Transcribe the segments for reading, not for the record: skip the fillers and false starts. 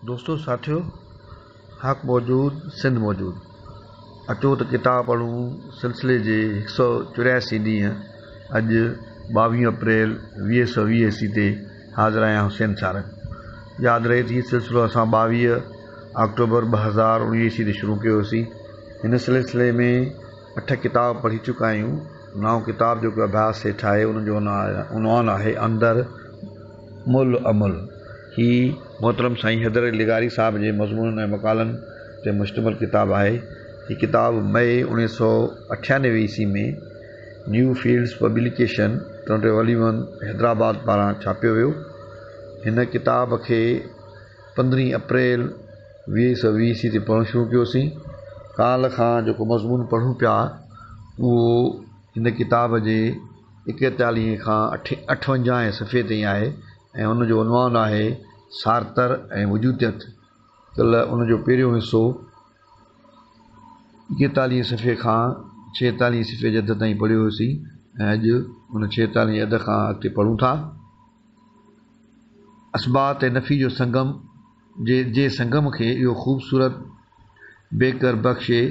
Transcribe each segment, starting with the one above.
دوستو ساٿيو حق موجود سنڌ موجود اچو ته ڪتاب پڙهون سلسلي جي هڪ سؤ چورياسي ڏينهن اڄ ٻاويهه اپريل 2020 عيسوي تي حاضر آهيان حسين سارنگ ياد رهي ته هي سلسلو اسان 22 آڪٽوبر 2019 عيسوي تي شروع ڪيو هوسين. هن سلسلي ۾ اٺ ڪتاب پڙهي چڪا آهيون. نائون ڪتاب جيڪو اڀياس هيٺ آهي ان جو عنوان آهي اندر مل امل. هي محترم سائين حيدر علي لغاري صاحب جي مضمونن ۽ مقالن تي مشتمل ڪتاب آهي. هي ڪتاب مئي 1998 عيسوي ۾ نيو فيلڊس پبليڪيشن ٽنڊي وليمن حيدرآباد پاران ڇاپيو ويو. هن ڪتاب کي 15 اپريل 2020 عيسوي تي پڙهڻ شروع ڪيوسين. ڪالهه کان جيڪو مضمون پڙهون پيا اهو هن ڪتاب جي 41 کان 58 صفحي تائين آهي ۽ ان جو عنوان آهي سارتر ۽ وجوديت. ڪلهه ان جو پهريون حصو 41 صفحي کان 46 صفحي جي اڌ تائين پڙهيو هيوسين ۽ اڄ ان 46 اڌ کان اڳتي پڙهون ٿا. اثبات ۽ نفي جو سنگم جي سنگم کي اهو خوبصورت بيڪر بخشي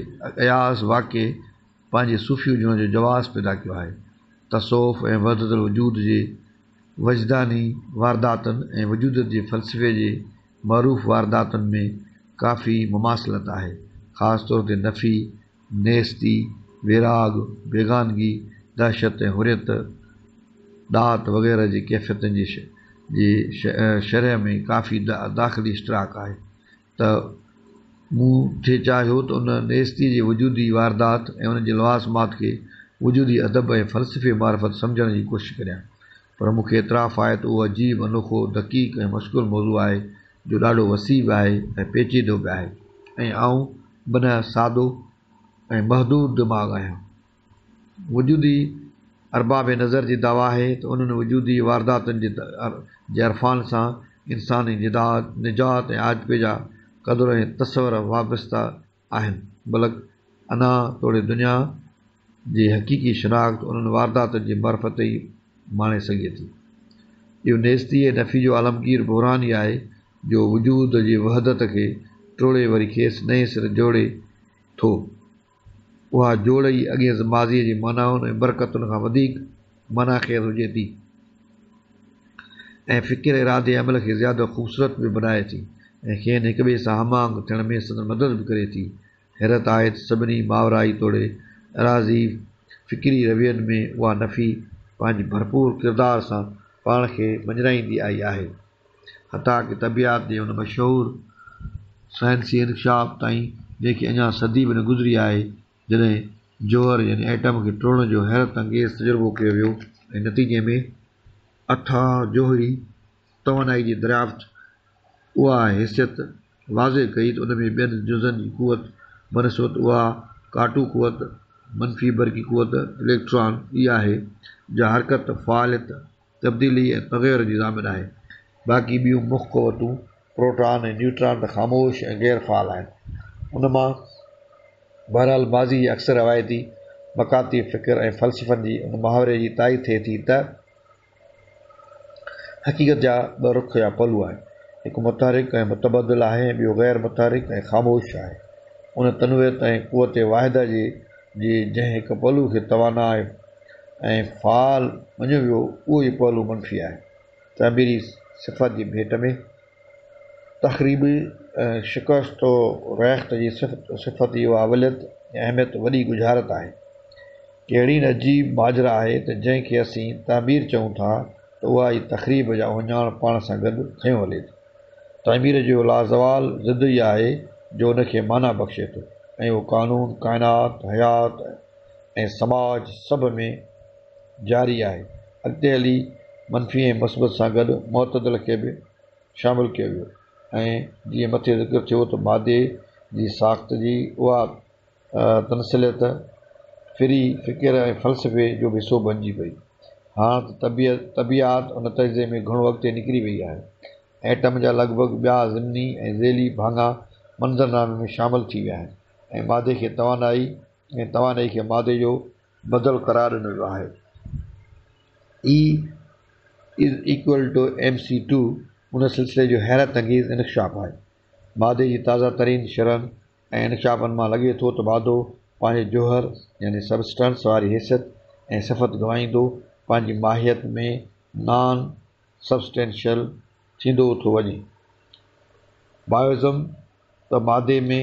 اياز واقعي پنهنجي صوفي هجڻ جو جواز پيدا ڪيو آهي. تصوف ۽ وحدت الوجود جي وجداني وارداتن ۽ وجوديت جي فلسفي جي معروف وارداتن ۾ ڪافي مماثلت آهي، خاص طور تي نفي، نيستي، ويراڳ، بيگانگي، دهشت ۽ حريت، ڏات وغيره جي ڪيفيتن جي شرح ۾ ڪافي داخلي اشتراڪ آهي ته مون ٿي چاهيو ته ان نيستي جي وجودي واردات ۽ ان جي لوازمات کي وجودي ادب ۽ فلسفي معرفت سمجهڻ جي ڪوشش ڪريان، پر مون کي اعتراف آهي ته اهو عجيب، انوکو، دقيق ۽ مشڪل موضوع آهي جو ڏاڍو وسيع به آهي ۽ پيچيدو به آهي ۽ آئون بنهه سادو ۽ محدود دماغ آهيان. وجودي ارباب نظر جي دعويٰ آهي ته انهن وجودي وارداتن جي عرفان سان انساني نجات ۽ آجپي جا قدر ۽ تصور وابسته آهن، بلڪ انا توڙي دنيا جي حقيقي شناخت انهن وارداتن جي معرفت ئي ماڻي سگهجي ٿي. اهو نيستي ۽ نفي جو عالمگير بحران ئي آهي جو وجود جي وحدت کي ٽوڙي وري کيس نئين سر جوڙي ٿو. اها جوڙ ئي اڳئين ماضيء جي معنائن ۽ برڪتن کان وڌيڪ معنيٰ خيز هجي ٿي ۽ فڪر، ارادي ۽ عمل کي زياده خوبصورت به بنائي ٿي ۽ کين هڪٻئي سان هم آهنگ ٿيڻ ۾ سندن مدد به ڪري ٿي. حيرت آهي ته سڀني ماورائي توڙي اراضي فڪري روين ۾ اها نفي پنهنجي ڀرپور ڪردار سان پاڻ کي مڃرائيندي آئي آهي. حتيٰ ڪه طبيعات جي ان مشهور سائنسي انڪشاف تائين جنهن کي اڃا صدي به نه گذري آهي، جڏهن جوهر يعني ائٽم کي ٽوڙڻ جو حيرت انگيز تجربو ڪيو ويو ۽ نتيجي ۾ اٿاهه جوهري توانائي جي دريافت اها حيثيت واضح ڪئي ته ان ۾ ٻين جزن جي قوت بنسبت اها ڪاٽو قوت، منفي برقي قوت، اليڪٽران، ئي آهي جا حرڪت، فعاليت، تبديلي ۽ تغير جي ضامن آهي. باقي ٻيون مک قوتون پروٽان ۽ نيوٽران ته خاموش ۽ غير فعال آهن. ان مان بهرحال ماضي جي اڪثر روايتي مڪاتب فڪر ۽ فلسفن جي ان محاوري جي تائيد ٿئي ٿي ته حقيقت جا ٻه رخ يا پهلو آهن. هڪ متحرڪ ۽ متبدل آهي ۽ ٻيو غير متحرڪ ۽ خاموش آهي. ان تنوعيت ۽ قوت واحده جي جنهن هڪ پهلو کي توانا ۽ ۽ فعال مڃيو ويو، اهو ئي پهلو منفي آهي. تعميري صفت جي ڀيٽ ۾ تخريبي ۽ شڪست و ريخت جي صفت جي اها اوليت ۽ اهميت وڏي ڳجهارت آهي. ڪهڙي نه عجيب ماجرا آهي ته جنهن کي اسين تعمير چئون ٿا ته اها ئي تخريب جا اهڃاڻ پاڻ سان گڏ کنيو هلي ٿي. تعمير جو لازوال ضد ئي آهي جو ان کي معنيٰ بخشي ٿو ۽ اهو قانون ڪائنات، حيات ۽ سماج سڀ ۾ جاري آهي. اڳتي هلي منفي ۽ مثبت سان گڏ معتدل کي به شامل ڪيو ويو ۽ جيئن مٿي ذڪر ٿيو ته مادي جي ساخت جي اها تنسليت ڦري فڪر ۽ فلسفي جو به حصو بنجي پئي. هاڻ ته طبيعات ان تجزئي ۾ گهڻو اڳتي نڪري وئي آهي. ائٽم جا لڳ ڀڳ ٻيا ضمني ۽ ذيلي ڀاڱا منظرنامي ۾ شامل ٿي ويا آهن ۽ مادي کي توانائي ۽ توانائي کي مادي جو بدل قرار ڏنو ويو آهي. E is equal to M C two ان سلسلي جو حيرت انگيز انڪشاف آهي. مادي جي تازه ترين شرحن ۽ انڪشافن مان لڳي ٿو ته مادو پنهنجي جوهر يعني Substance واري حيثيت ۽ صفت گنوائيندو پنهنجي ماهيت ۾ Non Substantial ٿيندو ٿو وڃي. بايوزم ته مادي ۾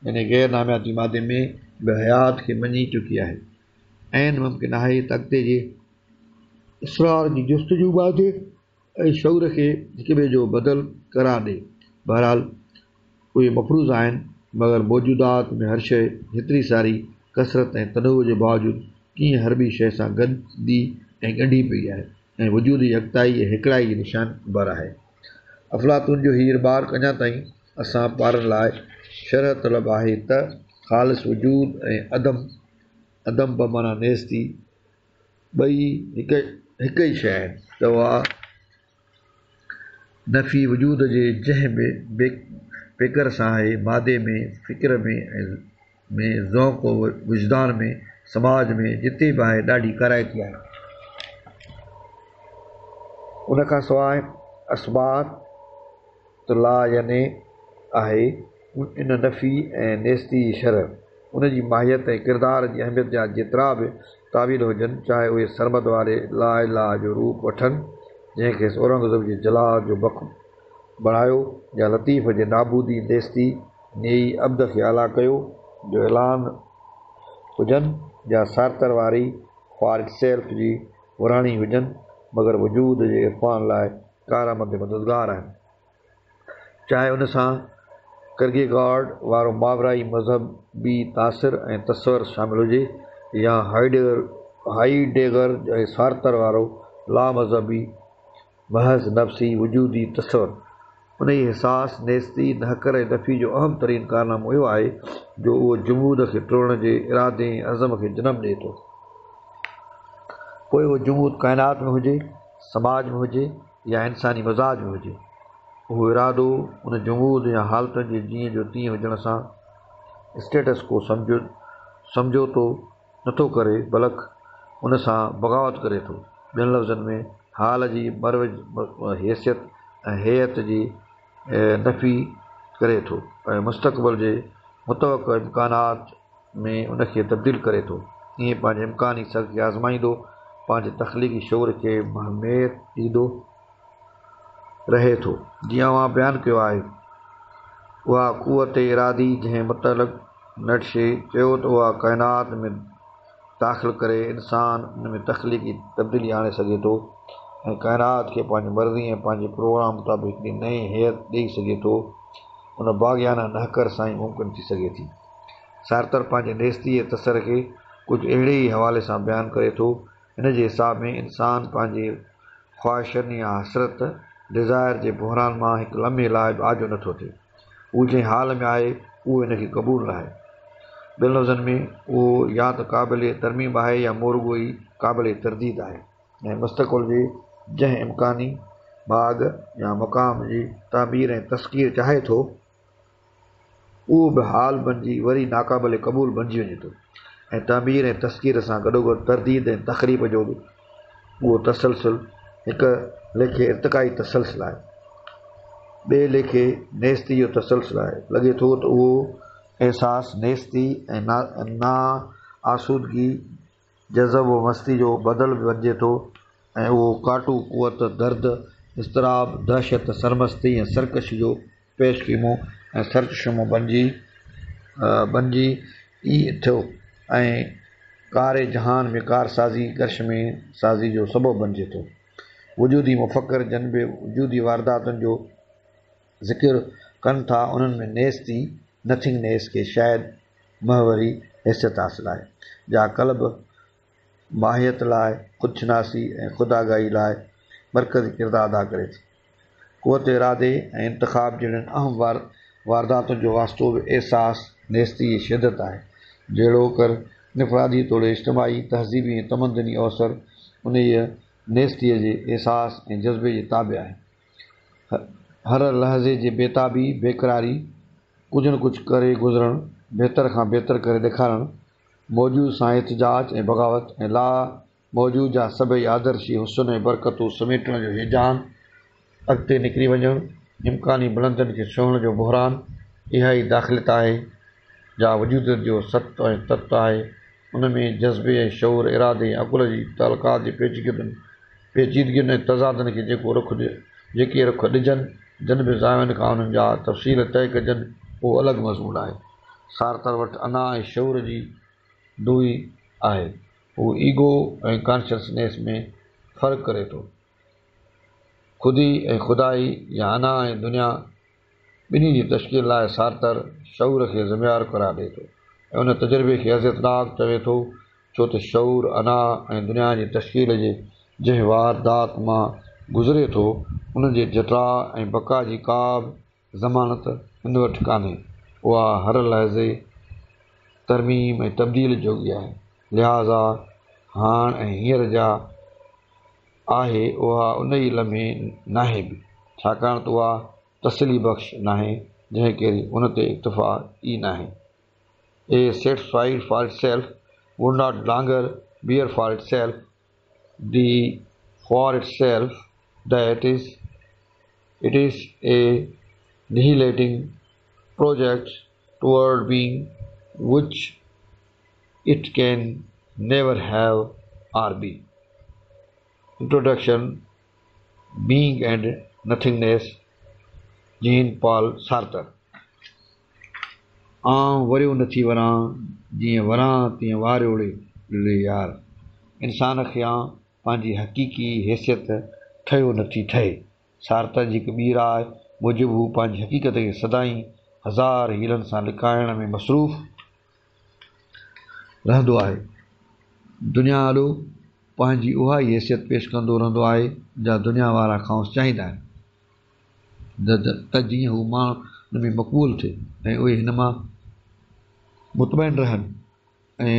يعني غير نامياتي مادي ۾ به حيات کي مڃي چڪي آهي. عين ممڪن آهي ته اڳتي جي اسرار جي جستجو مادي ۽ شعور کي هڪٻئي جو بدل قرار ڏئي. بهرحال اهي مفروضا آهن، مگر موجودات ۾ هر شيء هيتري ساري ڪثرت ۽ تنوع جي باوجود ڪيئن هر ٻي شيء سان ڳنڍي ۽ ڳنڍي پئي آهي ۽ وجود جي يڪتائي ۽ هيڪڙائي جي نشان بر آهي. افلاطون جو هي رمارڪ اڃا تائين اسان پارن لاء شرح طلب آهي ته خالص وجود ۽ عدم، عدم بمعنيٰ نيستي، ٻئي هڪ هڪ ئي شيء آهن ته اها نفي وجود جي جنهن به پيڪر سان آهي، مادي ۾، فڪر ۾ ۽ ۾ ذوق و وجدان ۾، سماج ۾، جتي به آهي ڏاڍي ڪارائتي آهي. ان کان سواء اثبات لا يعني آهي ان نفي ۽ نيستي جي شرح، ان جي ماهيت ۽ ڪردار جي اهميت جا جيترا به تاويل هجن، چاهي اهي سرمد واري لا اله جو روپ وٺن، جنهن کيس اورنگزيب جي جلال جو بک بڻايو يا لطيف جي نابودي نيستي نيئي عبد کي اعليٰ ڪيو جو اعلان هجن يا سارتر واري فار Itself جي وراڻي هجن، مگر وجود جي عرفان لاء ڪارآمد ۽ مددگار آهن. چاهي ان سان ڪرگيگارڊ وارو ماورائي مذهبي تاثر ۽ تصور شامل هجي يا هائيڊيگر ۽ سارتر وارو لامذهبي محض نفسي وجودي تصور. انهيء احساس، نيستي، نهڪر ۽ نفي جو اهم ترين ڪارنامو اهو آهي جو اهو جمود کي ٽوڙڻ جي ارادي ۽ عزم کي جنم ڏئي ٿو. پوء اهو جمود ڪائنات ۾ هجي، سماج ۾ هجي يا انساني مزاج ۾ هجي. اهو ارادو ان جمود يا حالتن جي جيئن جو تيئن هجڻ سان اسٽيٽس ڪو سمجهوتو نٿو ڪري بلڪ ان سان بغاوت ڪري ٿو. ٻين لفظن ۾ حال جي مروج حيثيت ۽ هيئت جي نفي ڪري ٿو ۽ مستقبل جي متوقع امڪانات ۾ ان کي تبديل ڪري ٿو. ائين پنهنجي امڪاني سگهه کي آزمائيندو، پنهنجي تخليقي شعور کي مهمير ڏيندو رهي ٿو. جيئن اوهان بيان ڪيو آهي، اها قوت ارادي جنهن متعلق نٽشي چيو ته اها ڪائنات ۾ داخل ڪري انسان ان ۾ تخليقي تبديلي آڻي سگهي ٿو ۽ ڪائنات کي پنهنجي مرضي ۽ پنهنجي پروگرام مطابق هڪڙي نئين هيئت ڏئي سگهي ٿو، ان باغيانه نهڪر سان ئي ممڪن ٿي سگهي ٿي. سارتر پنهنجي نيستي جي تصور کي ڪجهه اهڙي ئي حوالي سان بيان ڪري ٿو. هن جي حساب ۾ انسان پنهنجي خواهشن يا حسرت، Desire، جي بحران مان هڪ لمحي لاء به آجو نٿو ٿئي. هو جنهن حال ۾ آهي، اهو هن کي قبول ناهي. ٻين لفظن ۾ اهو يا ته قابل ترميم آهي يا مورڳو ئي قابل ترديد آهي ۽ مستقبل جي جنهن امڪاني ماڳ يا مقام جي تعمير ۽ تسخير چاهي ٿو، اهو به حال بنجي وري ناقابل قبول بنجي وڃي ٿو ۽ تعمير ۽ تسخير سان گڏوگڏ ترديد ۽ تخريب جو به اهو تسلسل هڪ ليکي ارتقائي تسلسل آهي، ٻئي ليکي نيستي جو تسلسل آهي. لڳي ٿو ته اهو احساس نيستي ۽ نا آسودگي، جذب و مستي جو بدل به بنجي ٿو ۽ اهو ڪاٽو قوت، درد، اضطراب، دهشت، سرمستي ۽ سرڪشي جو پيش خيمو ۽ سرچشمو بنجي بنجي ئي ٿو ۽ ڪاري جهان ۾ ڪارسازي ڪرشمي سازي جو سبب بنجي ٿو. وجودي مفڪر جن به وجودي وارداتن جو ذڪر ڪن ٿا انهن ۾ نيستي، Nothingness، کي شايد محوري حيثيت حاصل آهي، جا قلب ماهيت لاء خود شناسي ۽ خود آگاهي لاء مرڪزي ڪردار ادا ڪري ٿي. قوت ارادي ۽ انتخاب جهڙين اهم وارداتن جو واسطو به احساس نيستي جي شدت آهي. جهڙوڪر انفرادي توڙي اجتماعي، تهذيبي ۽ تمدني اوسر انهيء نيستيء جي احساس ۽ جذبي جي تابع آهي. هر لحظي جي بيتابي، بيقراري، ڪجهه نه ڪجهه ڪري گذرڻ، بهتر کان بهتر ڪري ڏيکارڻ، موجود سان احتجاج ۽ بغاوت ۽ لا موجود جا سڀئي آدرشي حسن ۽ برڪتون سميٽڻ جو هيجان، اڳتي نڪري وڃڻ، امڪاني بلندين کي ڇهڻ جو بحران، اها ئي داخليت آهي، جا وجوديت جو ست ۽ تت آهي. ان ۾ جذبي ۽ شعور، ارادي ۽ عقل جي تعلقات جي پيچيدگين ۽ تضادن کي جيڪو رخ جيڪي رخ ڏجن، جن به زاوين کان انهن جا تفصيل طئي ڪجن، اهو الڳ مضمون آهي. سارتر وٽ انا ۽ شعور جي دوئي آهي. هو ايگو ۽ ڪانشسنيس ۾ فرق ڪري ٿو. خودي ۽ خدائي يا انا ۽ دنيا ٻنهي جي تشڪيل لاء سارتر شعور کي ذميوار قرار ڏئي ٿو ۽ ان تجربي کي اذيتناڪ چوي ٿو ڇو ته شعور انا ۽ دنيا جي تشڪيل جي جنهن واردات مان گذري ٿو ان جي جٽاء ۽ بقا جي ڪا به ضمانت هن وٽ ڪانهي، اها هر لحظي ترميم ۽ تبديل جوڳي آهي، لهٰذا هاڻ ۽ هينئر جا آهي اها ان ئي لمحي ناهي به، ڇاڪاڻ ته اها تسلي بخش ناهي، جنهن ڪري ان تي اڪتفا ئي ناهي. A satisfied for itself would not longer bear for itself the for itself that is it is a annihilating project toward being which it can never have or be. Introduction Being and Nothingness Jean Paul Sartre آئون وريو نٿي وران، جيئن وران تيئن واريو ڙي يار. انسان کي آن پنهنجي حقيقي حيثيت ٺهيو نٿي ٺهي. سارتر جي هڪ ٻي راء موجب هو پنهنجي حقيقت کي سدائين هزار حيلن سان لڪائڻ ۾ مصروف رهندو آهي. دنيا آڏو پنهنجي اها ئي حيثيت پيش ڪندو رهندو آهي، جا دنيا وارا کانئس چاهيندا آهن. ته جيئن هو ماڻهن ۾ مقبول ٿئي ۽ اهي هن مان مطمئن رهن ۽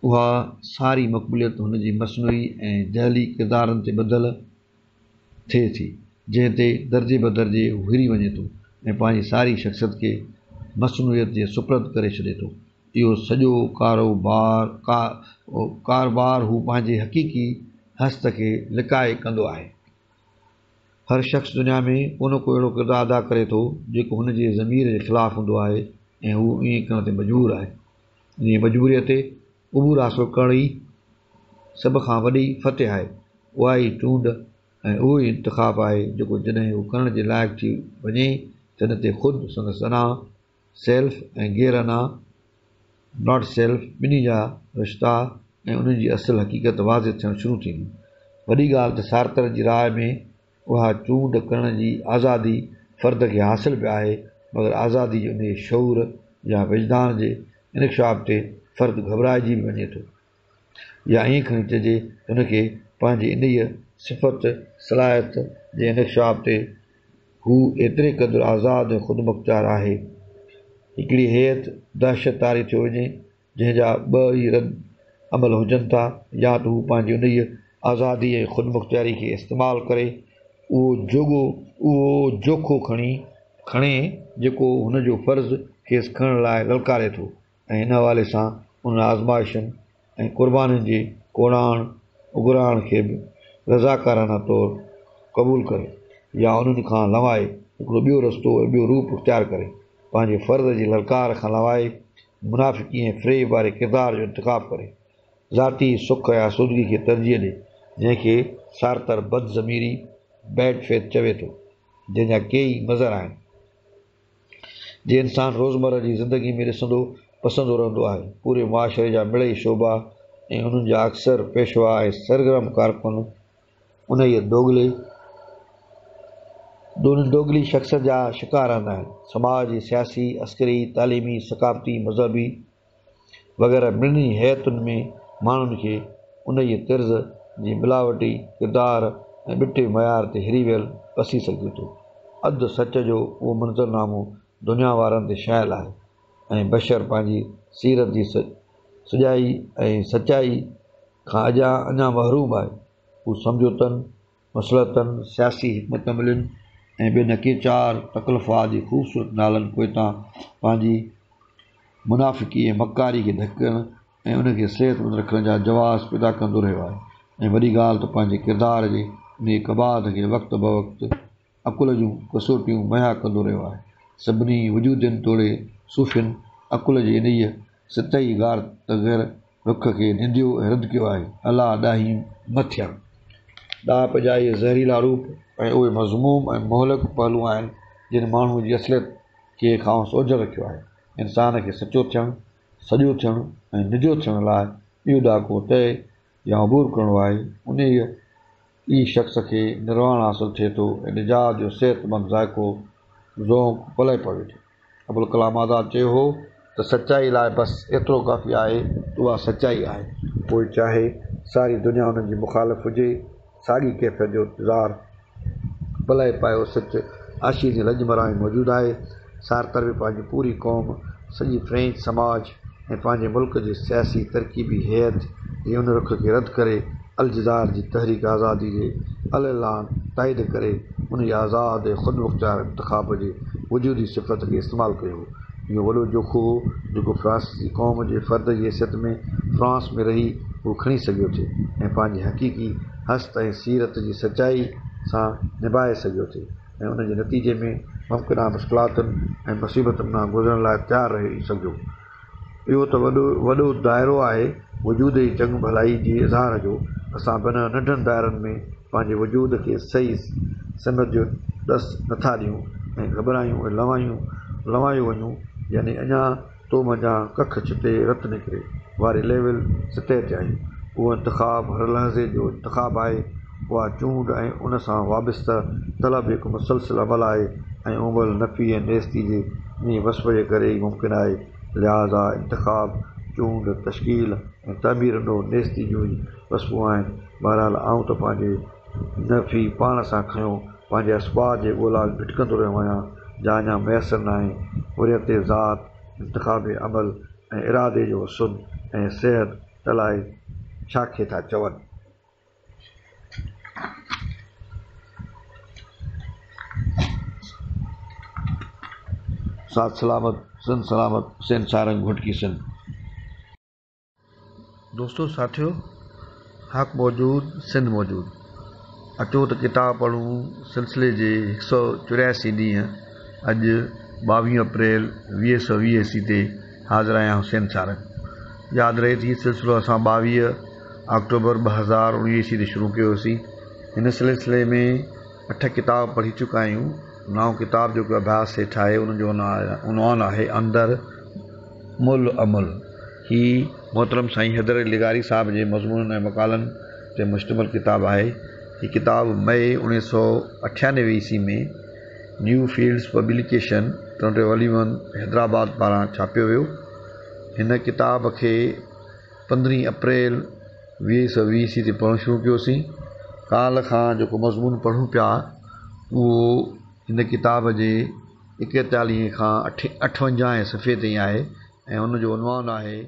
اها ساري مقبوليت هن جي مصنوعي ۽ جعلي ڪردارن تي ٻڌل ٿئي ٿي، جنهن تي درجي بدرجي هو هري وڃي ٿو ۽ پنهنجي ساري شخصيت کي مصنوعيت جي سپرد ڪري ڇڏي ٿو. اهو سڄو ڪاروبار هو پنهنجي حقيقي هست کي لڪائي ڪندو آهي. هر شخص دنيا ۾ ڪو نه ڪو اهڙو ڪردار ادا ڪري ٿو، جيڪو هن جي ضمير جي خلاف هوندو آهي ۽ هو ائين ڪرڻ تي مجبور آهي. انهيء مجبوريء تي عبور حاصل ڪرڻ ئي سڀ کان وڏي فتح آهي. اها ئي چونڊ ۽ اهو ئي انتخاب آهي، جيڪو جڏهن هو ڪرڻ جي لائق ٿي وڃي ته ان تي خود سندس انا، Self، ۽ غير انا، Not Self، ٻنهي جا رشتا ۽ انهن جي اصل حقيقت واضح ٿيڻ شروع ٿيندي. وڏي ڳالهه ته سارتر جي راء ۾ اها چونڊ ڪرڻ جي آزادي فرد کي حاصل به آهي، مگر آزادي جي انهيء شعور يا وجدان جي انڪشاف تي فرد گهٻرائجي به وڃي ٿو. يا ائين کڻي چئجي ته هن کي پنهنجي انهيء صفت، صلاحيت، جي انڪشاف تي هو ايتري قدر آزاد ۽ خودمختيار آهي. هڪڙي هيئت دهشت طاري ٿيو وڃي، جنهن جا ٻه ئي رد عمل هجن ٿا، يا ته هو پنهنجي انهيء آزادي ۽ خودمختياري کي استعمال ڪري اهو جوڳو اهو جوکو کڻي کڻي جيڪو هن جو فرض کيس کڻڻ لاء للڪاري ٿو ۽ ان حوالي سان انهن آزمائشن ۽ قربانين جي ڪوڙاڻ اگهراڻ کي به رضاڪارانه طور قبول ڪري يا انهن کان لنوائي هڪڙو ٻيو رستو ۽ ٻيو روپ اختيار ڪري پنهنجي فرض جي للڪار کان لنوائي منافقي ۽ فريب واري ڪردار جو انتخاب ڪري ذاتي سک ۽ آسودگي کي ترجيح ڏي جنهن کي سارتر بد ضميري Bad Faith چوي ٿو جنهن جا ڪيئي مظهر آهن. جي انسان روزمره جي زندگي ۾ ڏسندو پسندو رهندو آهي. پوري معاشري جا مڙئي شعبا ۽ انهن جا اڪثر پيشوا ۽ سرگرم ڪارڪن انهيء دوغلي دوغلي شخصيت جا شڪار رهندا آهن. سماج جي سياسي، عسڪري، تعليمي، ثقافتي، مذهبي وغيره مڙني هيئتن ۾ ماڻهن کي انهيء طرز جي ملاوٽي ڪردار ۽ ٻٽي معيار تي هري ويل پسي سگهجي ٿو. اڌ سچ جو اهو منظرنامو دنيا وارن تي ڇانيل آهي ۽ بشر پنهنجي سيرت جي سڄائي ۽ سچائي کان اڃا محروم آهي. هو سمجهوتن مصلحتن، سياسي حڪمت عملين ۽ ٻين اڪيچار تڪلفات جي خوبصورت نالن پوئتان پنهنجي منافقي ۽ مڪاري کي ڍڪڻ ۽ ان کي صحتمند رکڻ جا جواز پيدا ڪندو رهيو آهي ۽ وڏي ڳالهه ته پنهنجي ڪردار جي انهيء قباحت کي وقت بوقت عقل جون ڪسوٽيون مهيا ڪندو رهيو آهي. سڀني وجودين توڙي صوفين عقل جي انهيء سطحي غار تغير رخ کي ننديو ۽ رد ڪيو آهي. الله ڏاهي نه ٿيڻ. ڏاهپ جا اهي زهريلا روپ ۽ اهي مذموم ۽ مهلڪ پهلو آهن، جن ماڻهوء جي اصليت کي کانئس اوجهل رکيو آهي. انسان کي سچو ٿيڻ، سڄو ٿيڻ ۽ نجو ٿيڻ لاء اهو ڏاڪو طئي يا عبور ڪرڻو آهي، انهيء ئي شخص کي نرواڻ حاصل ٿئي ٿو ۽ نجات جو صحتمند ذائقو، ذوق، پلئه پوي ٿو. ابوالڪلام آزاد چيو هو ته سچائي لاء بس ايترو ڪافي آهي ته اها سچائي آهي، پوء چاهي ساري دنيا ان جي مخالف هجي. ساڳي ڪيفيت جو اظهار پلئه پايو سچ عاشيء جي لڄ مران ۾ موجود آهي. سارتر به پنهنجي پوري قوم، سڄي فرينچ سماج ۽ پنهنجي ملڪ جي سياسي ترڪيبي هيئت جي ان رخ کي رد ڪري الجزائر جي تحريڪ آزادي جي الاعلان تائيد ڪري ان جي آزاد ۽ خودمختيار انتخاب جي وجودي صفت کي استعمال ڪيو هو. اهو وڏو جوکو هو جيڪو فرانسيسي قوم جي فرد جي حيثيت ۾ فرانس ۾ رهي هو کڻي سگهيو ٿي ۽ پنهنجي حقيقي هست ۽ سيرت جي سچائي سان نڀائي سگهيو ٿي ۽ ان جي نتيجي ۾ ممڪنه مشڪلاتن ۽ مصيبتن مان گذرڻ لاء تيار رهي سگهيو. اهو ته وڏو وڏو دائرو آهي وجود جي چڱ ڀلائي جي اظهار جو. اسان بنهه ننڍن دائرن ۾ پنهنجي وجود کي صحيح سمت جو ڏس نٿا ڏيون ۽ گهٻرايون ۽ لنوايون لنوايو وڃون يعني اڃا تو منجهان ڪک ڇٽي رت نڪري واري ليول، سطح، تي آهيون. اهو انتخاب هر لحظي جو انتخاب آهي. اها چونڊ ۽ ان سان وابسته طلب هڪ مسلسل عمل آهي ۽ اهو عمل نفي ۽ نيستي جي انهيء وصف جي ڪري ئي ممڪن آهي. لهٰذا انتخاب، چونڊ، تشڪيل ۽ تعمير نو نيستي جون ئي وصفون آهن. بهرحال آئون ته پنهنجي نفي پاڻ سان کنيو پنهنجي اثبات جي ڳولا ۾ ڀٽڪندو رهيو آهيان، جا اڃا ميسر ناهي. حريت ذات، انتخابي عمل ۽ ارادي جو حسن ۽ صحت الائي ڇا کي ٿا چون. ساٿ سلامت سنڌ سلامت حسين سارنگ گهوٽڪي سنڌ. دوستو ساٿيو حق موجود سنڌ موجود اچو ته ڪتاب پڙهون سلسلي جي هڪ سؤ 84 ڏينهن اڄ 22 اپريل 2020 عيسوي تي حاضر آهيان حسين سارنگ ياد رهي ته هي سلسلو اسان 22 آڪٽوبر 2019 عيسوي تي شروع ڪيو هوسين. هن سلسلي ۾ اٺ ڪتاب پڙهي چڪا آهيون. نائون ڪتاب جيڪو اڀياس هيٺ آهي ان جو عنوان آهي اندر مل امل. هي محترم سائين حيدر علي لغاري صاحب جي مضمونن ۽ مقالن تي مشتمل ڪتاب آهي. هي ڪتاب مئي 1998 عيسوي ۾ نيو فيلڊس پبليڪيشن ٽنڊي ولي محمد حيدرآباد پاران ڇاپيو ويو. هن ڪتاب کي پندرهين اپريل 2020 عيسوي تي پڙهڻ شروع ڪيوسين. ڪالهه کان جيڪو مضمون پڙهون پيا اهو هن ڪتاب جي ايڪيتاليهين کان اٺونجاهين صفحي تائين آهي ۽ ان جو عنوان آهي.